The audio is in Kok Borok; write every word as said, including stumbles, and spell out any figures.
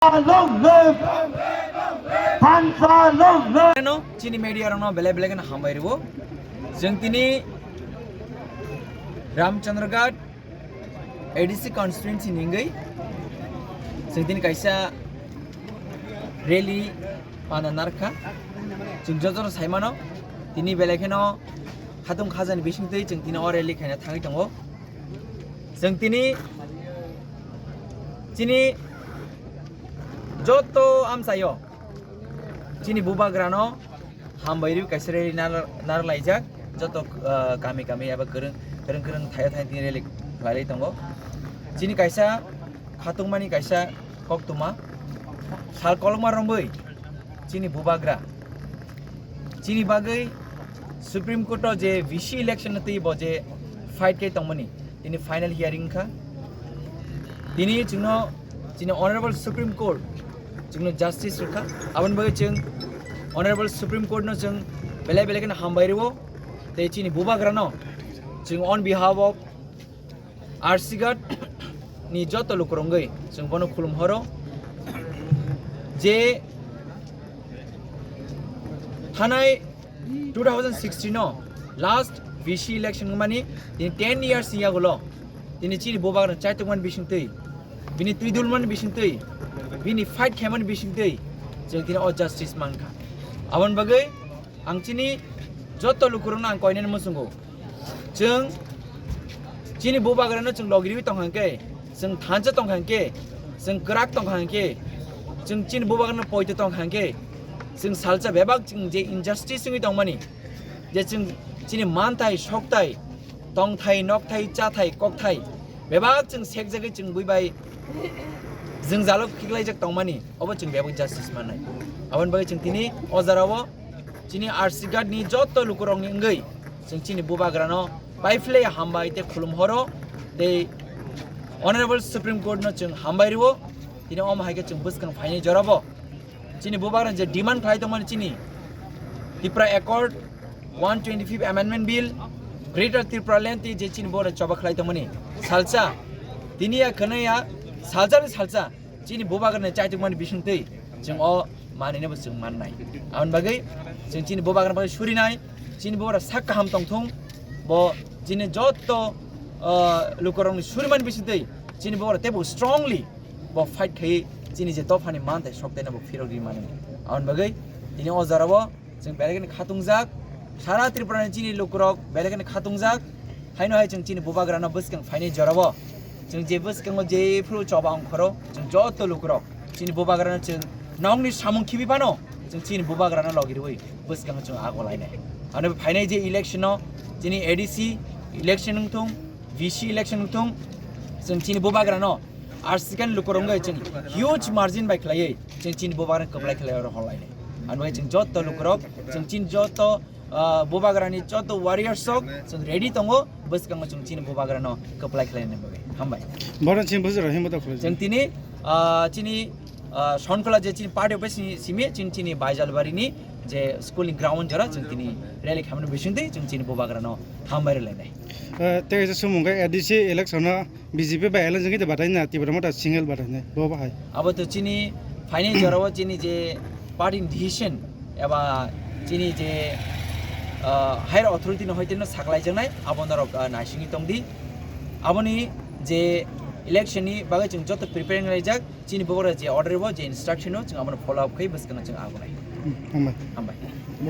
Long live! Thansa long live! Ano chini media rokno belai belai kheno hambai rwo. Chwng tini Ramchandraghat A D C constituency ni wngwi chwng tini kaisa rally pana narwkha. Chwng joto no sai mano, tini belai kheno khatung khajani bisingtwi chwng tini o rally khaina thangwi tongo. Chwng tini chini joto amchaio chini bubagrano hambai rwi kaisa rally nar-, narwk laijak. Joto, ah, kami kami eba kwrwng, kwrwng kwrwng thaio thai tini rally khlaiwi tongo. Chini kaisa khatungmani kaisa koktwma sal kolokma romwi chini bubagra chini bagwi Supreme Court o je V C election no twi bo je fight khe tongmani, tini final hearing wngkha. Tini chwngno chini Honorable Supreme Court chwngno justice rwkha. Aboni bagwi chwng Honorable Supreme Court no chwng belai belai kheno hambai rwo. Tei chini bubagrano chwng on behalf of R C Ghat ni joto lukurok wngwi chwng bono khulum horo je thanai two thousand sixteen o last V C election wngmani tini ten years ni yagulo tini chini bubagrano chaitukmani bisingtwi, bini twidulmani bisingtwi, bini fight khaimani bisingtwi chwng tini o justice mankha. Aboni bagwi ang chini joto lukurokno ang koinani muchungo. Chwng chini bubagrano chwng logiriwi tongkha hwnkhe, chwng thansa tongkha hwnkhe, chwng kwrak tongkha hwnkhe, chwng chini bubagrano poito tongkha hwnkhe, chwng salsa bebak chwng je injustice wngwi tongmani, je chwng chini manthai, sokthai, tongthai, nokthai, chathai, kokthai bebak chwng sekjagwi chwng buibai jwngjalo khiklaijak tongmani, obo chwng bebak justice mannai. Aboni bagwi chwng tini o jorao chini R C Ghat ni joto lukurokni wngwi chwng chini bubagrano paiphlai hambai tei khulum horo tei Honorable Supreme Court no chwng hambai rwo. Tini omo hai khe chwng bwskang phaini jorabo chini bubagrano je demand khlai tongmani chini Tipra Accord, one twenty-fifth Amendment Bill, Greater Tripura Land tei je chini borok choba khlai tongmani salsa, tini ya khwnaya salsa ni salsa chini bubagrano chaitukmani bisingtwi chwng o manwino bo chwng mannai. Aboni bagwi chwng chini bubagrano bagwi surinai, chini bubagra sak kaham tongthung, bo chini joto, ah, lukurokni surimani bisingtwi chini bubagra teibo strongly bo fight khai chini je dophani manthai soktaino bo phirok ri mani. Aboni bagwi tini o jorao Chwng belai kheno khatungjak, sara Tripura ni chini lukurok belai kheno khatungjak. Haino hai chwng chini bubagrano bwskang phaini jorao. Chwng je bwskango jephru choba ongkhoro, chwng joto lukurok chini bubagrano chwng nokni samung khibi phano chwng chini bubagrano logi rwi bwskango chwng ago lainai. Ano phainai je election no chini A D C election wngthung, V C election wngthung, chwng chini bubagrano R C Ghat ni lukurok wngwi chwng huge margin bai khlaiwi chwng chini bubagrano kwplai khlai oro hor lainai. Ano chwng joto lukurok, chwng chini joto, ah, bubagrani joto warriors rok chwng ready tongo, bwskango chwng chini bubagrano kwplai khlainani bagwi. Hambai. Bono chini bujuro himbo to khulai. Chwng tini, ah, chini, ah, Sonkhola je chini party office ni simi chini, chini Baijalbari ni je school ni ground jora chwng tini rally khamani bisingtwi chwng chini bubagrano hambai rwlainai. Eh, tei kaisa sumung khe A D C election no B J P bai alliance wngwi tei batai na Tipra Motha single batai nai bo bahai. Abo to chini phaini jorao chini je party ni decision eba chini je, ah, higher authority no hoite no saklai jaknai abo norok, ah, naisingwi tongdi. Aboni je election ni bagwi chwng joto preparing laijak chini bogora je order bo je instruction no chwng abono follow up khai bwskango chwng agonai. Hmm, hambai. Hambai.